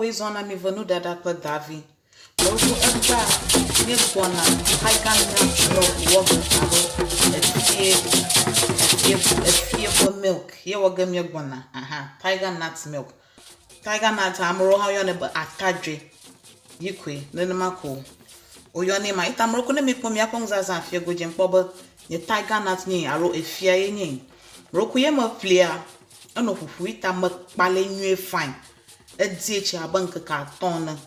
woe zɔ na mi ve nuɖaɖa kple davi. Mewo egbea míegbɔna tiger nut milk wɔ ge alo efie efie efie ƒe milk ye wɔ ge míegbɔna aha tiger nut milk. Tiger nut ame ɖewo hã woyɔnɛ be atadzoe yi koe nenema ko woyɔnɛ ma. Eyi ta ame ɖewo ne mikpɔ míaƒe nuzazã afia godzi mikpɔ be nye tiger nut nye alo efia ye nye. Roku ye meƒlea enɔ ƒuƒu yi ta mekpalɛ nyuie fine. Edie tsi abe ŋkeke atɔ ene.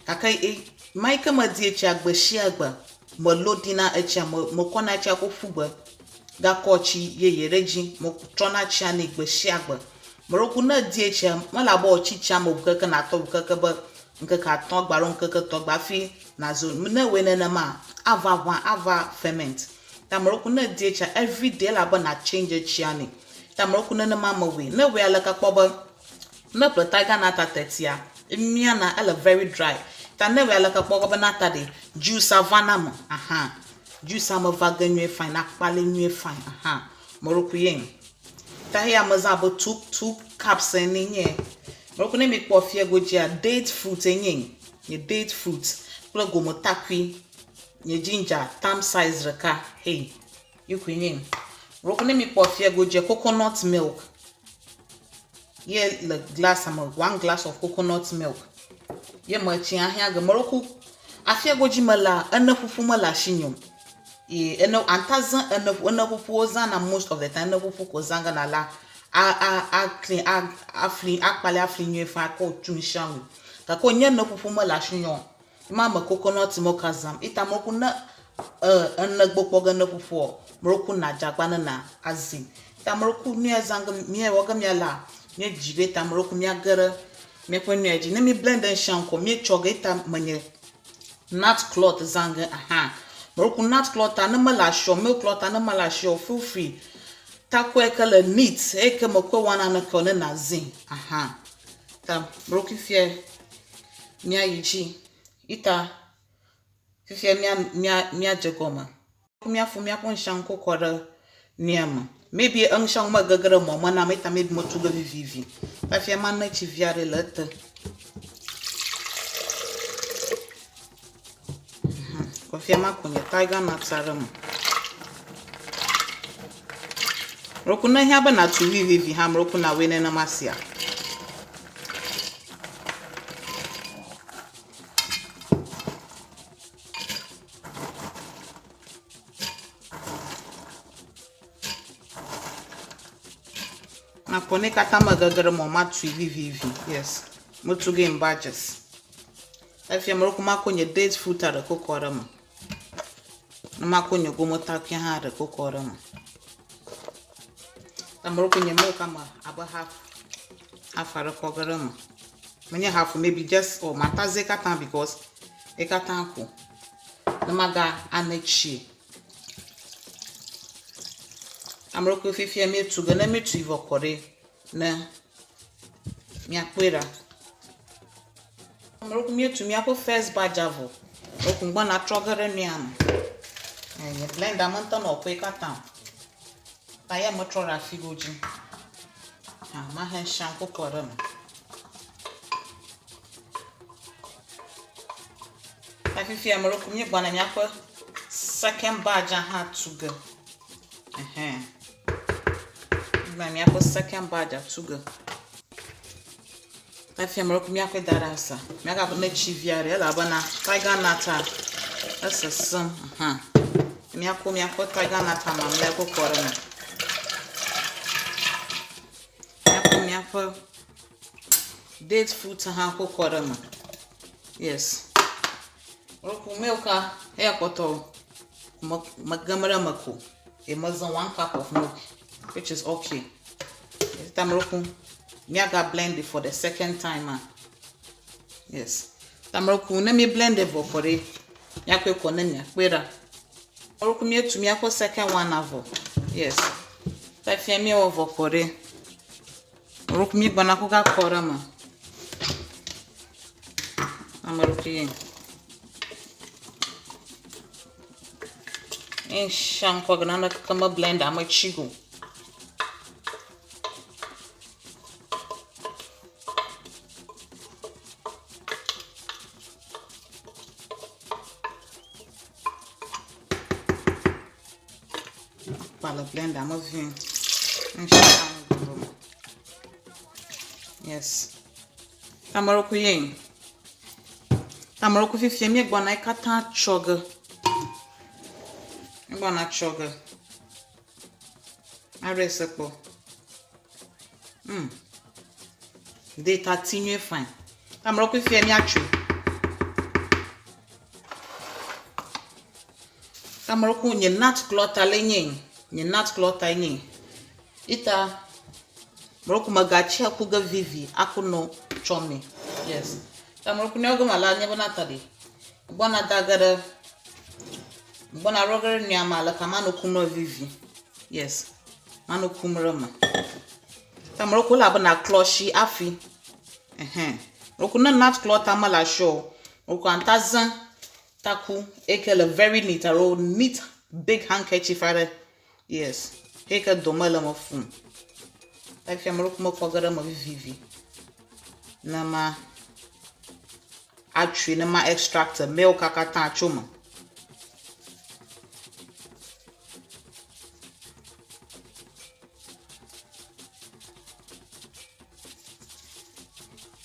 Gake e ma yi ke medie tsia gbe sia gbe melo ɖina etsia me mekɔna etsia kɔ ƒu gbe gakɔ tsi yeye ɖe edzi. Metrɔna tsia nɛ gbe sia gbe. Meɖoku ne edie tsia mele abe wòtsi tsia me ŋu keke natɔ ŋu keke be ŋkeke atɔ gbe alo ŋkeke etɔ̃ gbe hafi nazo. Ne ewɔe nenema ava ʋã ava ferment. Ta meɖoku ne edie tsia everyday ele abe na change etsia nɛ. Ta meɖoku nenema mewɔe. Ne ewɔe aleke kpɔ be ne ƒle tiger nut tetia emiana ele very dry. Ta ne ewɔe aleke kpɔ be na ta ɖe juice va na me aha. Juice me va ge nyuie fine akpali nyuie fine aha. Meɖoku ye. Ta eya mezã abe two two cups ene nye. Meɖoku ne mikpɔ fia godzia date fruit enye. Nye date fruit kple gometakui nye ginger thumb size ɖeka hey yi koe nye. Meɖoku ne mikpɔ fia godzia coconut milk ye le glass me one glass of coconut milk ye me tsi ahiã ge. Meɖoku afia godzi me la ene ƒuƒu mele asinye o. Ye ene anta zã ene ene ƒuƒu wozãna most of the time ene ƒuƒu ko zã gena la a a a clean a afli akpali afli nyuie faa akɔ tu ŋshiaŋu. Gake wònye ene ƒuƒu mele asinye o. Ma me coconut milk zãm. Ita meɖoku ne e ene gbɔ kpɔ ge ene ƒuƒuɔ meɖoku na dzagba ne na azi. Ta meɖoku nu ya zã ge mía wɔ ge mía lea míedzi be ta meɖoku míage ɖe míaƒe nu ya dzi. Ne mí blend ŋshiaŋu ko míetsɔ ge ita menye nut cloth zã ge aha. Meɖoku nut cloth ne mele asiɔ milk cloth ne mele asiɔ feel free. Takɔe ke le neat eyi ke mekɔe wɔ naneke o ne nazi aha. Ta meɖoku fia míayi dzi. Ita fifia mía mía míadze gɔme. Míaƒo míaƒe ŋshiaŋu kɔ ɖe nua me. Maybe eŋshiaŋu megege ɖe mɔ me nam eyi ta maybe metu ge vivivi. Fifia mane tsi vi aɖe le ete. Fifia maku nye tiger nut ɖe eme. Roku ne ehiã be nàtu vivivi hã roku nawɔe nenema sia. Nakpɔ ne katã megege ɖe mɔ matui vivivi. Yes, metu ge in batches. Efia meɖo makɔ nye date fruit ɖe kɔkɔ ɖe me. Ne makɔ nye gometakui hã ɖe kɔkɔ ɖe me. Ame ɖo nye milk ame abe half half aɖe kɔ ge ɖe eme. Menye half maybe just oh mataze katã because ye katã ko. Ne maga ane tsi. Ame ɖokui fifia míetu ge ne míetui vɔ kɔ ɖe ne míakpɔe ɖa. Ame ɖokui míetu míaƒe first batch vɔ. Woku gbɔna trɔ ge ɖe nua me. Nye blender me ŋutɔ nɔ kɔe katã o. Ta ya metrɔ ɖe afi godzi. Ah, mahe shampoo kɔ ɖe eme. Ta fifia ame ɖokui míegbɔna míaƒe second batch hã tu ge. Ɛhɛn. Míegbɔna míaƒe second batch tu ge. Ta fifia ame ɖokui míakɔe da ɖe asa. Míagakɔ ne tsi vi aɖe elabena tiger nut a esesẽm. Hã. Míakɔ míaƒe tiger nut mamlɛa kɔ kɔ ɖe eme. Míakɔ míaƒe date fruit hã kɔ kɔ ɖe eme. Yes. Roku milk a eya kpɔtɔ me megem ɖe eme ko. Ye mezã one cup of milk which is okay. Ta meɖoku míaga blend it for the second time a. Yes. Ta meɖoku ne mi blend vɔ kɔ ɖe míakɔe kɔ ne miakpɔe ɖa. Meɖoku míetu míaƒe second one vɔ. Yes. Ta fia míewɔ vɔ kɔ ɖe. Meɖoku míegbɔna kɔ gakɔ ɖe eme. Ame ɖokui ye. Ŋshiaŋ kɔ ge naneke me blender me tsi go. Akpa le blender me vie. Ŋshi Yes. Tameɖoku ye. Tameɖoku fifia míegbɔna ye katã tsɔ ge. Míegbɔna tsɔ ge. Aɖɔe se kpɔ. De tati nyuie fine. Tameɖoku fifia míatsoe. Tameɖoku nye nut clɔta le nye. Nye nut clɔta nye. Ita meɖoku megatsi aku ge vivi aku nɔ tsɔ me. Yes. Tameɖoku ne gɔme la nye bena ta ɖi. Gbɔna da ge ɖe gbɔna ɖo ge ɖe nua me ale ka manɔ kum ɖe vivi. Yes. Manɔ kum ɖe eme. Tameɖoku ele abe naklɔ shi afi. Ɛhɛn. Meɖoku ne nut clɔta mele asi o, meɖoku anta zẽ taku eke le very neat alo neat big handkerchief aɖe. Yes. Eke dome le me fũ. Efia meɖoku mekɔ ge ɖe eme vivivi. Ne ma atsui ne ma extract milk katã tso me.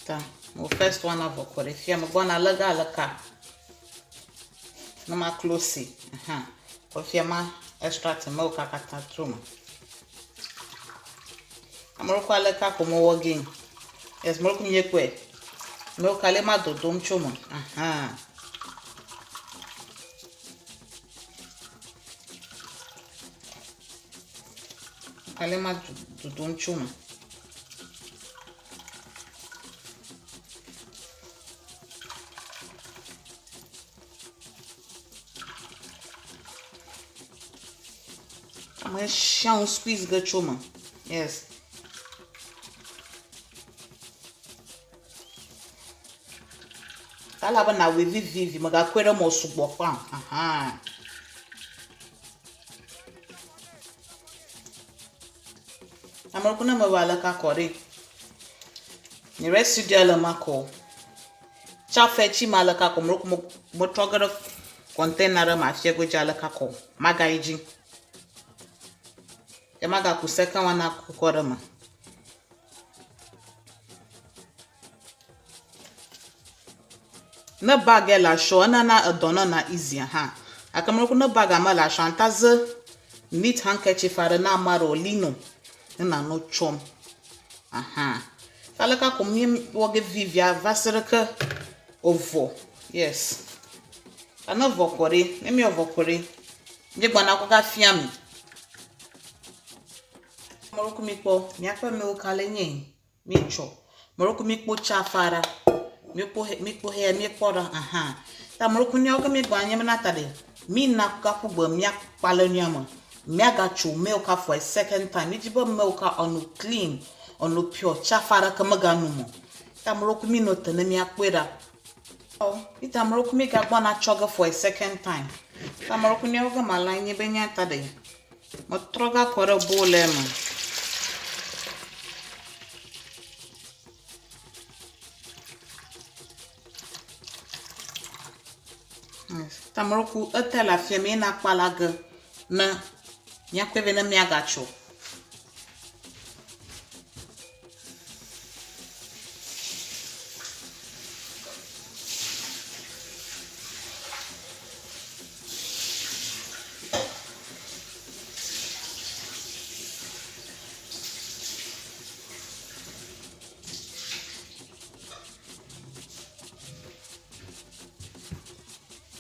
Ta mo first one avɔ kɔ ɖe fia megbɔna lé ga le ka ne ma close hã kɔ fia ma extract milk katã tso me. Ame ɖe kɔ ale ka ko mewɔ gee. Yes, me ɖe míekpɔe. Milk ale ma dodom tso me. Aha. Ale ma dodom tso me. Ame sia ŋu squeeze ge tso me. Yes. Ele abe nàwɔe vivivi, mègakɔe ɖe eme wòsugbɔ kpã o. Ahan. Ame ɖe ne mewɔ ale ka kɔ ɖe. Nye residue le ma kɔ. Tsafe tsi ma le ka kɔ me metrɔ ge ɖe container ɖe me afia godzi ale ka kɔ. Magayi dzi. Ke magaku second one aku kɔ ɖe eme. Ne bag le asiwò enana edɔ nɔna easy hã. Gake mele ne bag mele asiwò anta ze neat handkerchief aɖe ne ame aɖe wòli nɔ ne nànɔ tsɔm. Aha. Aleke ko míewɔ ge vivia va se ɖe ke wòvɔ. Yes. Ta ne evɔ kɔ ɖe, ne míewɔ vɔ kɔ ɖe, míegbɔna kɔ va fia mi. Mɔlukui mikpɔ, míaƒe milk ale nye míetsɔ. Mɔlukui mikpɔ tsafa ɖa. Míekpɔ míekpɔ heya míekpɔ ɖa aha. Ta mɔlukui míawo ke míegbɔ nye bena ta ɖe mína gaƒu gbe míakpa le nua me. Míagatso milk for a second time. Mídzi be milk ɔno clean, ɔno pure, tsafa ɖeke megano me o. Ta mɔlukui mínɔ te ne míakpɔe ɖa. Ita mɔlukui mígagbɔna tsɔ ge for a second time. Ta mɔlukui míawo ke ma la nye be nya ta ɖe. Metrɔ gakɔ ɖe bowl me. Tamɔlɔku ete le afia mi yina kpala ge ne míakɔe vɛ ne míagatso.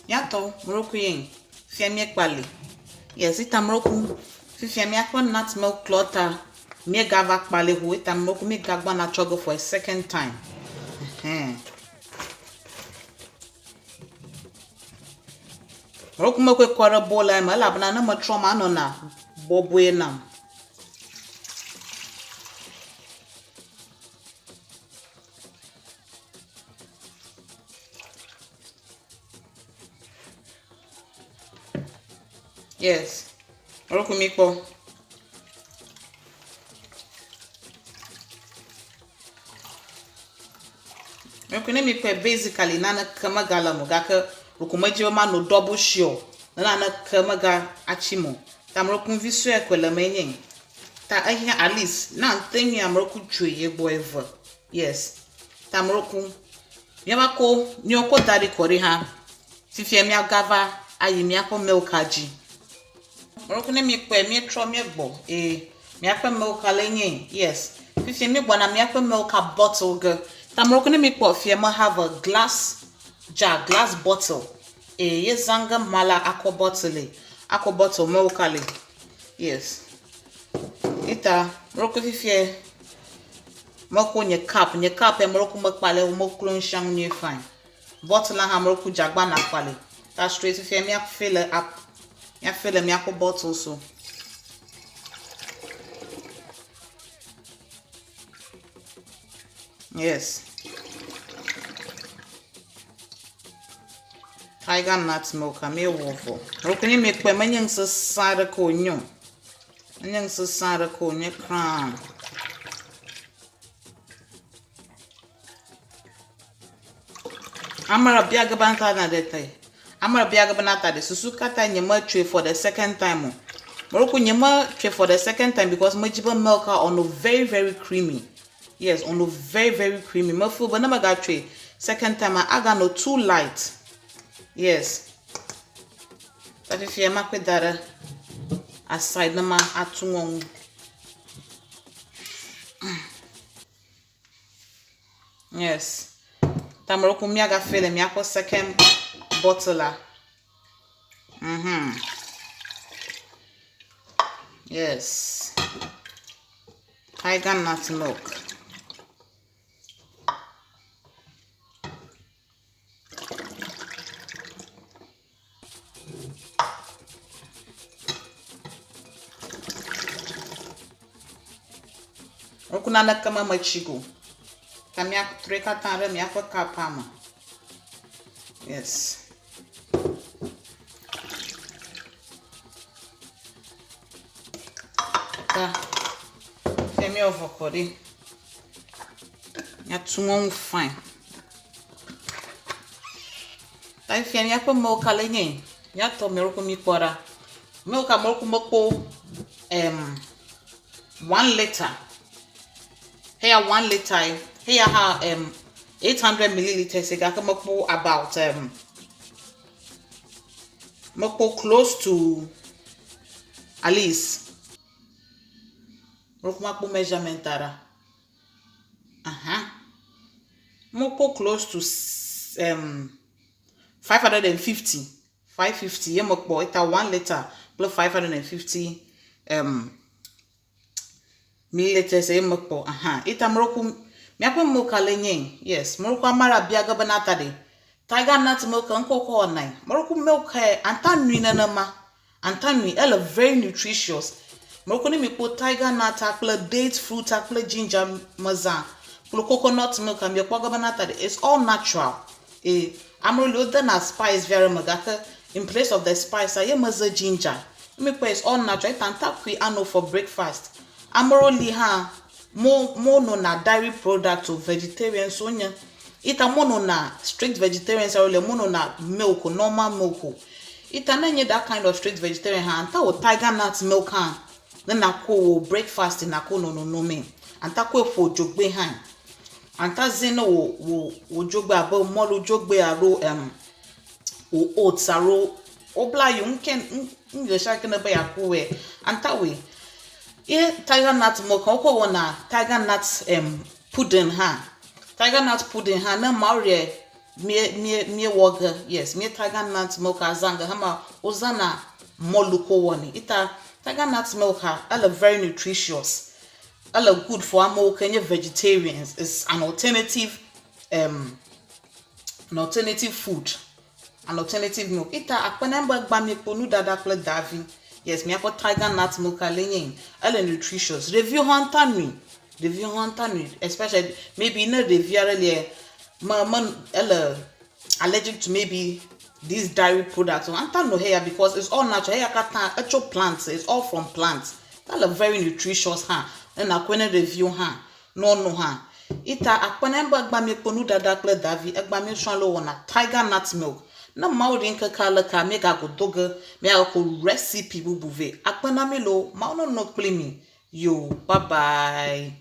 Míatɔ mɔlɔku ye fia míekpa li. Yes, ita mɔlɔku fifia míaƒe nut milk clɔta míegava kpa li ho ita mɔlɔku míegagbɔna tsɔ ge for a second time. Ɛhɛn. Mɔlɔku mekɔe kɔ ɖe bowl me elabena ne metrɔ ma enɔna bɔbɔe nam. Yes. Mɔlɔku mi kpɔ. Mɔlɔku ne mi kpɔe basically naneke megale eme o gake ɖeko medzi be manɔ double sure ne naneke mega atsi me o. Ta mɔlikuvi sue koe le eme nye. Ta ehiã at least na ŋte nyuia mɔliku tsoe ye gbɔ eve. Yes. Ta mɔliku míava ko míwo ko da ɖi kɔ ɖi hã. Fifia míagava ayi míaƒe milka dzi. Mɔliku ne míekpɔe míetrɔ míegbɔ ee míaƒe milka le nye. Yes. Fifia míegbɔna míaƒe milka bottle ge. Ta mɔliku ne míekpɔ fia me have a glass jar, glass bottle. Ee ye zã ge mala akɔ bottle akɔ bottle milka le. Yes. Ita mɔliku fifia mekɔ nye cup, nye cup ya mɔliku mekpa le meklo ŋusiaŋu nyuie fine. Bottle hã mɔliku dzagba na kpa le. Ta straight fifia mía fill up. Mía fill míaƒe bottle so. Yes. Tiger nut milk míewɔ vɔ. Mɔliku ne miekpɔe menye nu sesẽ aɖeke wònye o. Menye nu sesẽ aɖeke wònye kura o. Ame ɖe bia ge be ŋka na ɖe te. Ame ɖe bia ge be nata ɖe susu ka ta nye metsoe for the second time o. Mɔliku nye metsoe for the second time because medzi be milk ɔno very very creamy. Yes, ɔno very very creamy. Me feel be ne megatsoe second time aganɔ too light. Yes. Ta fifia makɔe da ɖe aside ne ma atu ŋɔ ŋu. Yes. Ta mɔliku míagafill le míaƒe second bottle la. Yes. Tiger nut milk. Ŋku naneke me metsi go. Ta míatrɔe katã ɖe míaƒe kapea me. Yes. Ta fia míewɔ vɔ kɔ ɖi. Míatu ŋu fine. Ta fifia míaƒe milka le nye. Míatɔ mɔliku míkpɔ ɖa. Milka mɔliku mekpɔ 1 liter. Heya 1 liter ye. Heya hã 800 milliliters ye gake mekpɔ about mekpɔ close to at least mɔliku makpɔ measurement ɖa. Aha. Mekpɔ close to 550. 550 ye mekpɔ eta 1 liter kple 550 milliliters ye mekpɔ. Aha. Eta mɔliku míaƒe milka le nye. Yes. Mɔliku ame aɖe bia ge be nata ɖe. Tiger nut milk ŋkɔ wokɔ wɔnae. Mɔliku milk anta nui nenema. Anta nui ele very nutritious. Mɔliku ne mikpɔ tiger nut kple date fruit kple ginger mezã kple coconut milk miekpɔ ge be nata ɖe. It's all natural. E amewo li wodena spice vi aɖe me gake in place of the spice ye meze ginger. Ne mikpɔe it's all natural. Eta ŋta kui ano for breakfast. Amewo li hã mo mo nona dairy product o vegetarians wonye. Ita mo nona strict vegetarians aɖewo le mo nona milk o normal milk o. Ita ne nye that kind of strict vegetarian hã ŋta wò tiger nut milk hã ne nakɔ wò breakfast nakɔ nɔ nono me. Ŋta kɔe ƒo dzogbe hã. Ŋta zĩ ne wò wò wò dzogbe abe mɔlu dzogbe alo wò oats alo wobla yi ŋke ŋ ɖe sia ke ne be yeakɔ wɔe. Ŋta wɔe. Ye tiger nut milk wokɔ wɔna tiger nut pudding hã. Tiger nut pudding hã ne mawo ɖe mie mie miewɔ ge yes mie tiger nut milk azã ge hema wozãna mɔlu ko wɔnɛ. Ita tiger nut milk ha ele very nutritious. Ele good for amewo ke nye vegetarians. It's an alternative food. An alternative milk. Ita akpe ne be gba miekpɔ nuɖaɖa kple davi. Yes, míaƒe tiger nut milk le nye ele nutritious. Ɖeviwo hã ŋta nui. Ɖeviwo hã ŋta nui especially maybe ne ɖevi aɖe lia me me ele allergic to maybe these dairy products. Ŋta no heya because it's all natural. Heya katã etso plants. It's all from plants. Ele very nutritious hã. Ne nakɔe ne ɖeviwo hã ne woano hã. Ita akpe ne be gba miekpɔ nuɖaɖa kple davi egba míesrɔ̃ ale wowɔna tiger nut milk. Ne Mawu ɖi ŋkeke alekea, míegago do ge, míagako recipe bubu vɛ. Akpe na mí loo, Mawu nenɔ kpli mi. Yo, bye bye.